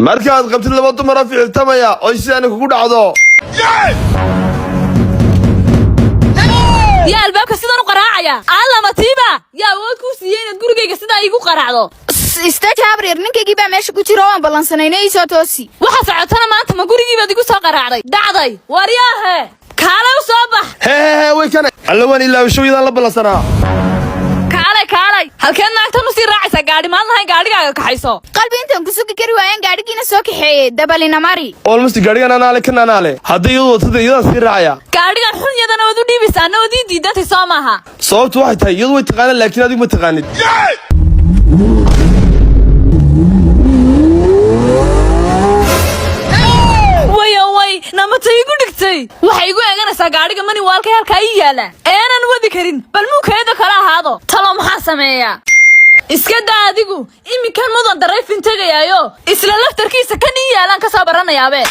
Markaad qabtid laba dumara ficiltamaya oo sidaani kugu dhacdo. Yaa albaabka sidan u qaraacaya? Alla, matiiba yaa awood kuu siiyey inaad gurigayga sidaa iigu qaraacdo? Istaji habaryar, ninkaygii baa meesha ku jira oo aan ballansanayna, ii soo toosi. Waxa socotana maanta ma gurigii baad igu soo qaraacday? Dhacday, waryaahe, kaale u soo bax. Hee hee hee, way kana. Alla, waan ilaawasho, iyadaan la ballansanaa. Kaalay, kaalay, halkeed naagtan usii raacaysaa? Gaadhi maad lahayn, gaadhigaaga kaxayso. Qalbi, intaan ku sugi kari waayaan gaadhigiina soo kaxeeyey, dabalina mari. Almost gaadhigan anaale, kan anaale. Hadday iyadu watada, iyadaan sii raacaya. Gaadhigan xun yadana waad u dhiibaysaa, anna waad ii diidantay, soo maaha? Sababtu waxay tahay iyadu way taqaanaan, laakiin adigu ma taqaanid. Wayo way, namata igu dhigtay. Waxay igu eeganaysaa gaadhiga manualka halkaa ii yaala eenan wadi karin. Bal muukeeda kala ahaado, talo maxaa sameeyaa? Iska daa adigu, iminkan mudan driving tegayaayo, isla laftarkiisa kan ii yaalaan ka soo baranayaabe.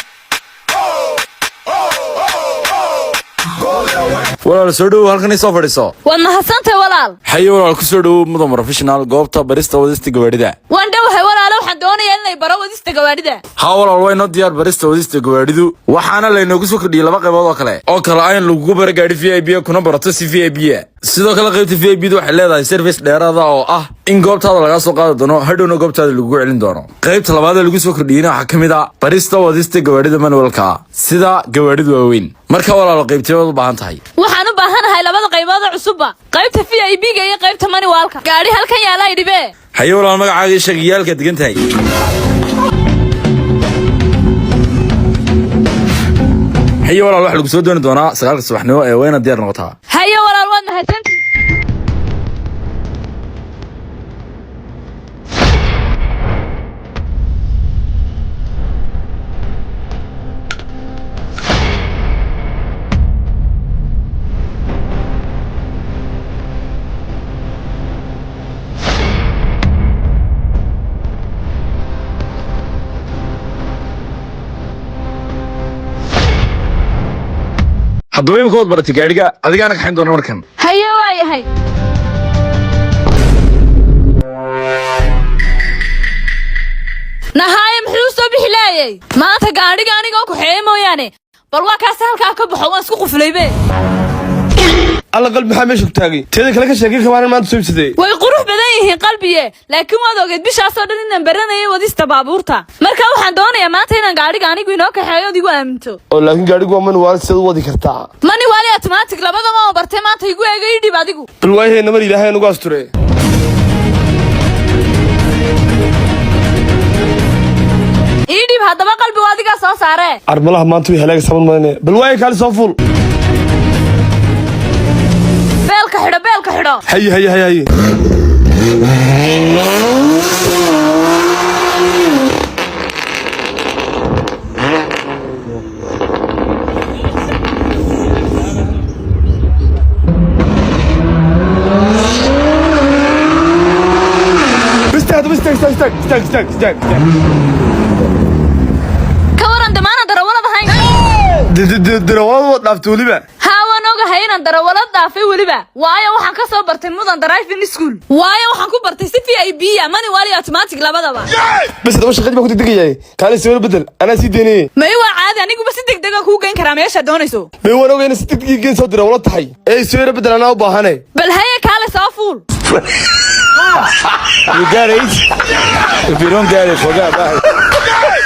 Walaal, soo dhowow, halkan ii soo fadhiiso. Waad mahadsantahay, walaal. Haye walaal, ku soo dhowow Mudan Professional, goobta barista wadista gawaadhida. Waan dhowahay walaale, waxaan doonayaa inay baro wadista gawaadhida. Haa walaal, waa inoo diyaar barista wadista gawaadhidu, waxaana laynoogu soo kordhiyey laba qaybood oo kale ah in lagugu baro gaadhi VIP kuna barato si VIP a. Sidoo kale qaybta VIP da waxay leedahay service dheeraada oo ah in goobtaada lagaa soo qaadi doono, hadhowna goobtaada lagugu celin doono. Qaybta labaad ee lagu soo kordhiyeyna waxaa ka mid ah barista wadista gawaadhida manualka, sida gawaadhida waaweyn. Marka walaalo, qaybtee baad u baahan tahay? Waxaan u baahanahay labada qaybood oo cusubba, qaybta VIP-ga iyo qaybta manualka. Gaadhi halkan yaala idhibe. Haye walaal, magacaaga ii sheeg iyo halkaad degan tahay. Haye walaal, waxaa lagu soo dooni doonaa 9-ka subaxnimo ee waa inaad diyaar noqotaa. Haye walaal, waad mahadsanti. Haddaba imika waad baratay gaadhiga, adigaana kaxayn doona markan. Haye, waa yahay. Nahaaye, muxuu u soo bixi laayay maanta gaadhiga anigoo kuxeeye mooyaane? Bal waa kaasi, halkaa ka baxo, waan isku quflaybe. Alla qalbi, maxaa meesha ku taagay? Teeda kale ka sheekay kabaanan maanta soo ibsaday. Way qurux badan yihiin qalbiye, laakiin waad ogeed bishaasoo dhan inaan baranayay wadista baabuurta. Marka waxaan doonayaa maanta inaan gaadhiga anigu inoo kaxeeyo ood igu aaminto. Oo laakiin gaadhigu waa manual, sidaad u wadi kartaa? Manual automatic labadaba oo bartay, maanta igu eega, ii dhib adigu. Bal waayahee, namar Ilaahay nugu asture. Ii dhib haddaba qalbigu, adigaa soo saaree. Armalaha maanta way halaaga saban madanaya. Bal waaye, kaali soo fuul. Beelka xidho, beelka xidho. Haye haye haye haye. Istaag, istaag, istaag, istaag, istaag, istaag, istaag, istaag. Ka waran damaana darawalad ahayn? Darawalad waad dhaaftay weliba. Haa, waan ogahay inaan darawalad dhaafay weliba, waayo waxaan ka soo bartay Mudan Driving School, waayo waxaan ku bartay si VIP a, manual iyo automatic labadaba. Bas haddaba shaqadii baa ku degdegayay, kaali sawir bedel, anaa sii daynayay. May, waa caadi, aniguba si degdega kuu geyn karaa meesha doonayso. May, waan ogayna si degdegii geen soo darawalad tahay ee sawir bedel, anaa u baahane. Bal haye, kaale soo fuul. You got it. If you don't get it, forget about it.